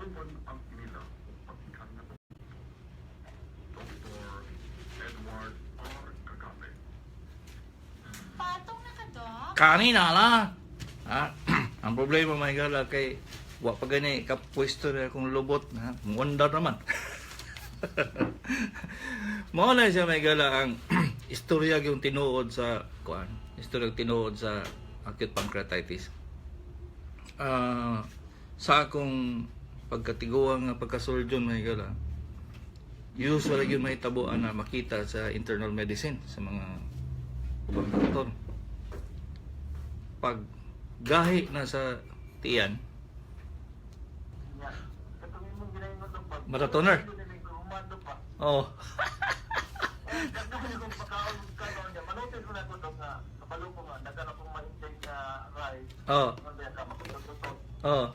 Man ang inila pagkan na Dr. Edward R. Cagape. Patong na ka, Dok? Kanina lang. Ha? Ang problema, mga higala, kay wa pa gani kapwesto na akong lubot ha. Muundar naman. Mao na siya, mga higala, ang istorya yung tinuod sa kuan, istorya yung tinuod sa acute pancreatitis. Sa akong pagkatiguang nga pagkasurgeon, mga higala, usually yung mahitabuan na makita sa internal medicine sa mga ubang doktor pag gahi na sa tiyan. Marathoner. Oh. Oh. Oh.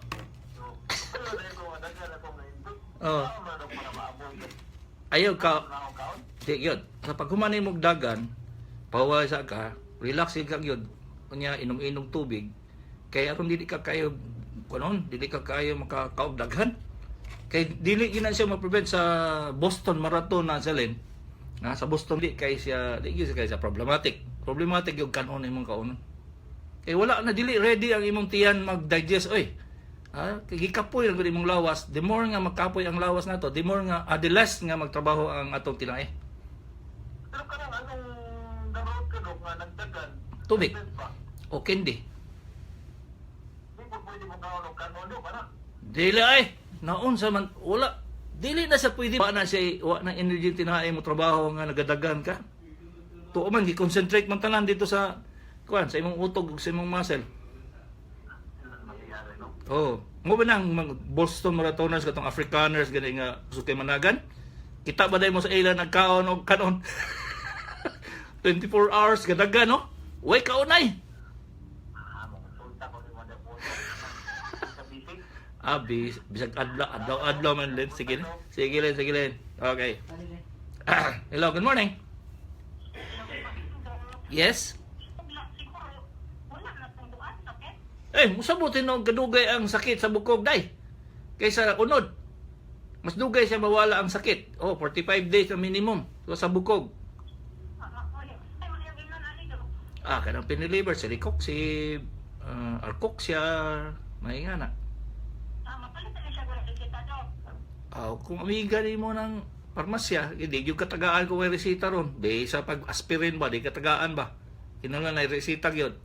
Oh. Ayaw ka di yun. Sa paghumanay mong dagan, paway sa ka, relax ka yun. Unya inom-inom tubig. Kaya aron dili ka kayo kunon, dili ka kayo makakaog daghan. Kay dili gyud na siya ma-prevent sa Boston Marathon na Selin. Na sa Boston di kay siya di gyud siya kay siya problematic. Problematic yung kanon imong kaunon. Kay wala na, dili ready ang imong tiyan mag-digest oy. Ha? Kay gikapoy lang gud imong lawas. The more nga magkapoy ang lawas nato, the more nga the less nga magtrabaho ang atong tinai. Pero kanang anong naroon ka, Dok, nga nagdagan? Tubig. Ba? O candy. Di ba pwede mo kaon og kanon, Dok, ana? Dili ay naon sa man wala dili na sa pwede wa na siya, wa na energy tinae mo trabaho nga nagadagan ka. Tuo man gi-concentrate man tanan dito sa kuan sa imong utog ug sa imong muscle. Mangyayari, no? Oh, mo ba nang mga Boston Marathoners katong Afrikaners gani nga sukay managan? Kita ba day mo sa ila nagkaon og kanon? 24 hours gadagan, no? Way kaunay. Ah, mga ko ni Mother po. Sa bisig. Ah, bisag adlaw adlaw adlaw man len. Sige len. Sige len, sige len. Okay. Hello, good morning. Yes. Siguro, wala na pong duan, sakit. Eh, musabutin og kadugay ang sakit sa bukog day. Kaysa unod. Mas dugay siya mawala ang sakit. Oh, 45 days ang minimum. So, sa bukog. Ay, wala yung inon, ani, Dok. Ah, kanang piniliver, celecoxib, arcoxia, may nga na. Mapalit na siya kung nakikita, Dok. Ah, kung amiga ni mo ng parmasya, hindi yung katagaan ko may resita ron. Di sa pag aspirin ba, di katagaan ba? Kinahanglan na resita gyud.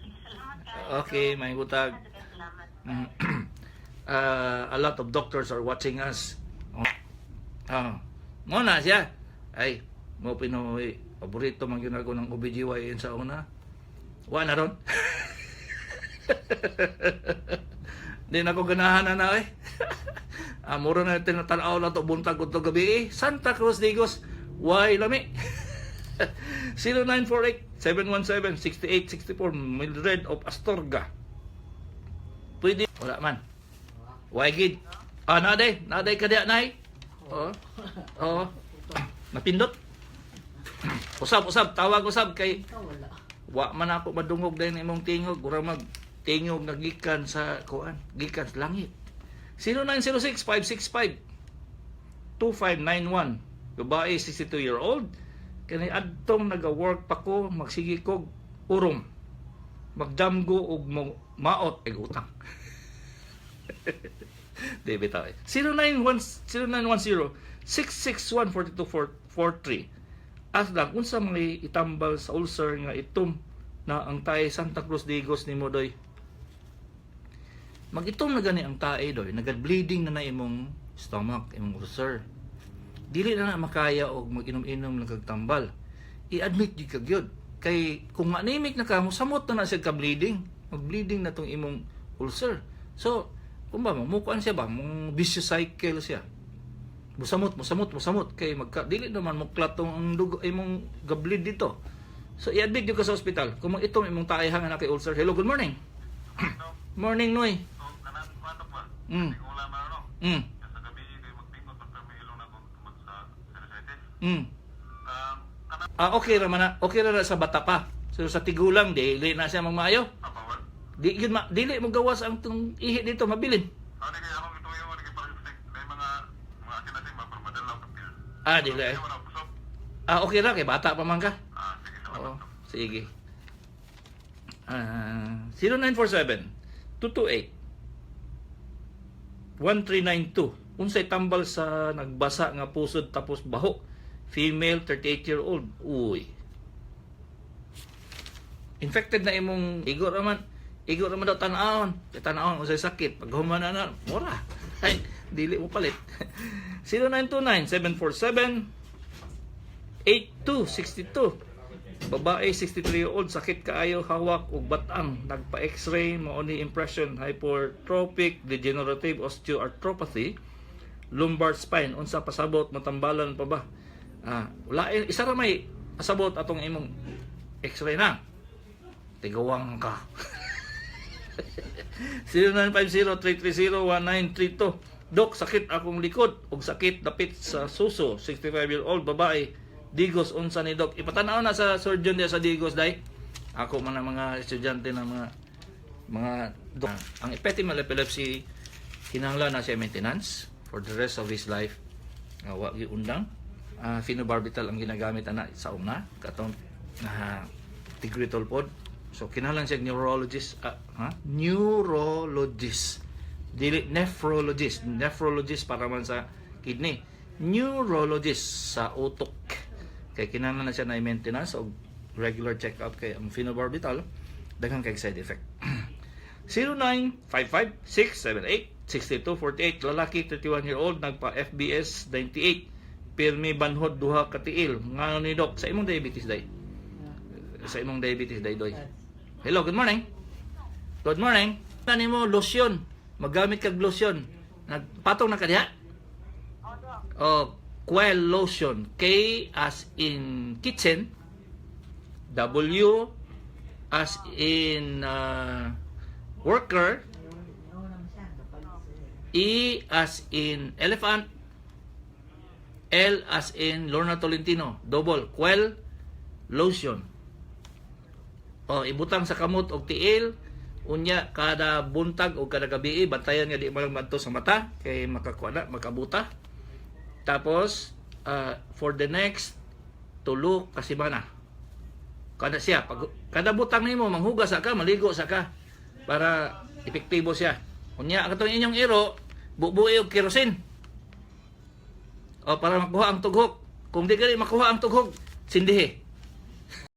Sige, salamat kayo. Okay, may butag. Sige, salamat. A lot of doctors are watching us. Oh. Ah, mo na siya. Ay, mo Pinoy, paborito man gyud ako ng OBGYN sa una. Wa na ron. Di na ko ganahan na na eh. Mura na tinatanaw na to buntag ko to gabi eh. Santa Cruz Digos, why lami? 0948-717-6864, Mildred of Astorga. Pwede. Wala man. Why gid? Ah, naday. Naday ka diya, nay. Oo. Oo. Napindot. Usab, usab. Tawag usab kay Wala. wa man ako madungog dahil imong tingog. Ura mag tingog nga gikan sa kuan, gikan sa langit. 0906 565 2591. Babae, 62-year-old. Kani adtong naga-work pa ko, magsige kog urom. Magdamgo og maot ay utang. Di bitaw eh. 091 0910 661 4243. As lang unsa may itambal sa ulcer nga itom na ang tae, Santa Cruz Digos nimo doy. Magitom na gani ang tae doy, naga-bleeding na na imong stomach, imong ulcer. Dili na na makaya og mag-inom-inom lang kag tambal. I-admit gyud ka gyud. Kay kung anemic na ka, mosamot na na siya ka bleeding. Mag-bleeding na tong imong ulcer. So, kung ba mamukuan siya ba, mong vicious cycle siya. Musamot, musamot, musamot kay magka dili naman muklat tong ang dugo imong gableed dito. So i-admit gyud ka sa ospital. Kung itom imong tae nga na kay ulcer. Hello, good morning. Morning, Noy. So, kanang kuwan ba? Wala na, no? Sa gabi kay magtingkot pag kami ilong na kung tungod sa sinusitis. Kanang Ah, okay ra man na. Okay ra na sa bata pa. So sa tigulang dili na siya magmaayo. bawal. Di gyud ma, dili mo gawas ang tong ihi dito mabilin. Ano kaya akong Ah, dili eh. Hindi mo na busog. Ah, okay ra kay bata pa man ka. Ah, sige, salamat. Oo, sige. Ah, 0947 228 1392. Unsay tambal sa nagbasa nga pusod tapos baho? Female, 38-year-old. Uy. Infected na imong igo raman. Igo raman daw tan-awon. Kay tan-awon unsay sakit. Pag human na na, mura. Ay, dili mo palit. 0929 747 8262. Babae, 63-year-old, sakit kaayo hawak ug batang, nagpa-X-ray, mao ni impression hypertrophic degenerative osteoarthropathy, lumbar spine. Unsa pasabot, matambalan pa ba? Ah, wala eh, isa ra may pasabot atong imong X-ray na. Tigawang ka. 0950-330-1932. Dok, sakit akong likod ug sakit dapit sa suso. 65-year-old babae. Digos, unsa ni Dok? Ipatanaw na sa surgeon diya sa Digos day. Ako man ang mga estudyante ng mga dok. Ang petit mal epilepsy, kinahanglan na siya maintenance for the rest of his life. Wa undang. Phenobarbital ang ginagamit ana sa una katong Tigritol pod. So kinahanglan siya neurologist, ha? Neurologist. Dili nephrologist. Nephrologist para man sa kidney. Neurologist sa utok. Kay kinahanglan na siya na maintenance o regular check-up kay ang phenobarbital daghan kay side effect. 0955-678-6248. Lalaki, 31-year-old, nagpa FBS 98, pirmi banhod duha ka tiil. Ngano ni Dok? Sa imong diabetes day, sa imong diabetes day doy. Hello, good morning. Good morning. Ano mo lotion? Maggamit kag lotion. Nagpatong na ka diha? Oh, Dok. Oh, Quell lotion. K as in kitchen, W as in worker, E as in elephant, L as in Lorna Tolentino. Double. Quell lotion. Oh, ibutang sa kamot og tiil. Unya kada buntag o kada gabi, bantayan nga di mo lang madto sa mata kay makakuha na, makabuta. Tapos for the next 3 ka semana. Kada siya pag kada butang nimo manghugas sa ka, maligo sa ka para epektibo siya. Unya ang katong inyong iro, bubui og kerosene. O para makuha ang tughok. Kung di gani makuha ang tughok, sindihi.